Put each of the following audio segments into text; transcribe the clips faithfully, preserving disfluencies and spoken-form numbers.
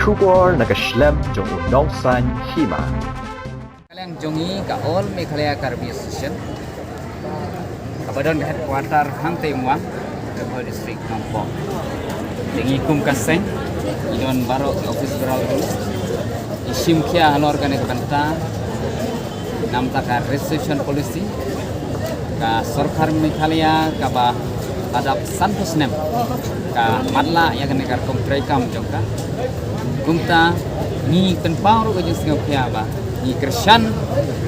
Khubor na ka shlem jong u nongsan hima. Ka liang jong ngi ka All Meghalaya Karbi Association, kaba don ka headquarter hangtei Umwan, Ri Bhoi District, Nongpoh. Te ngi kum ka seng, ngi don baroh ki office bearer, ngi shim khia halor kane ka bynta, namta ka reservation policy ka sorkar Meghalaya kaba la dap sanphew snem ka matlah ïa kane ka rukom treikam jong ka. Kumta ngi pynpaw ruh ka jingsngewkhia ba ngi kyrshan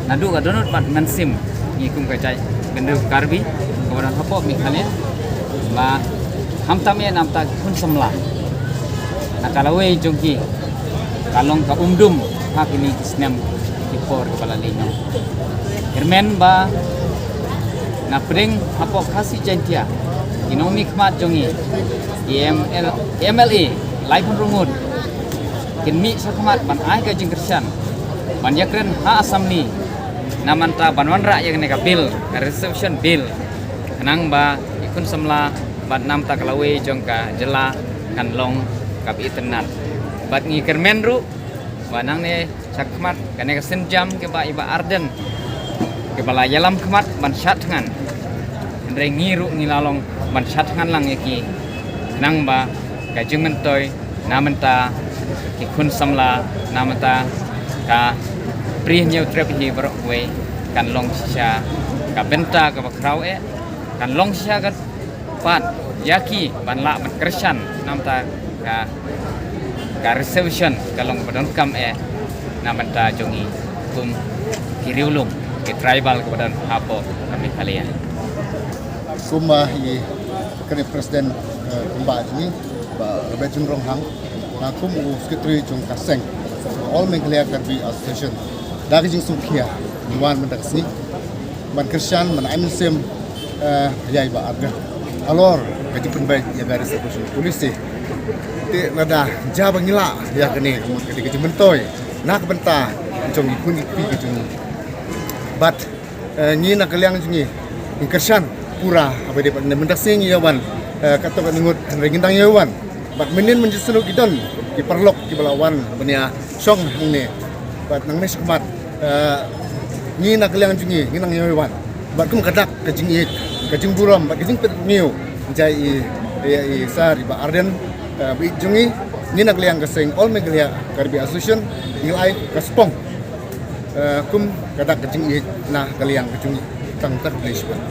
naduh ka dohnud bad mynsiem, ngi kum ka jaitbynriew Karbi kaba don hapoh Meghalaya, ba khamtam eh namta ki khun samla na ka lawei jong ki ka long ka umdum ha kine ki snem ki por kaba la leit noh. Kyrmen ba na pdeng hapoh Khasi Jaintia, ki nongmihkhmat jong ngi, ki M L, M L A laiphew hynriew ngut kin mih shakhmat ban ai ka jingkyrshan, ban ïakren ha Assembly na mynta ban wanrah ïa kane ka bill, ka reservation bill, khnang ba ki khun samla bad namta ka lawei jong ka jylla kan long kaba itynnad. Bad ngi kyrmen ruh ba nangne shakhmat kane ka sienjam kaba i Bah Ardent kaba la ïalam khmat ban shad thngan, hynrei ngi ruh ngi la long ban shad thngan lang ïa ki, khnang ba ka jingmyntoi na mynta ki khun samla, na mynta ka Bri Hynñiewtrep hi baroh kawei kan long shisha ka bynta kaba khraw eh, kan long shisha ka pat ïa ki ban lah ban kyrshan namta ka, ka reservation ka long ba donkam eh na bynta jong ngi kum ki riewlum, ki tribal kaba don hapoh ka Meghalaya. Kumba i kane president, eh, kumba jong ngi, Bah Robert Jingronghang, nga kum u secretary jong ka seng All Meghalaya Karbi Association, da ka jingsngewkhia ngi wan mynta ka sngi ban kyrshan, ban ai mynsiem, eh, ïa i Bah Ardent halor ka jingpynbeit ïa ka reservation policy. Te lada jia ba ngi lah ïa kane, ka dei ka jingmyntoi na ka bynta jong ki khun ki kti ka jong ngi. Bad, eh, ngi na ka liang jong ngi, ngi kyrshan pura haba ïadei bad kane. Mynta ka sngi ngi ïa wan, eh, katto katne ngut, hynrei ngin dang ïa wan. Bad mynnin mynjur shuh ki don ki paralok kiba la wan ban ïa shong hangne. Bad nangne shakhmat, eh, ngi na ka liang jong ngi, ngi nang ïa wan. Bad kum ka dak ka jingïeit, ka jingburom bad ka jingpynïoh jong i, i, i Sir i Bah Ardent, eh, ba ïeit jong ngi, ngi na ka liang ka seng All Meghalaya Karbi Association ngi la ai ka spong, eh, kum ka dak ka jingïeit na ka liang ka jong ngi. Tang kata, khublei shibun.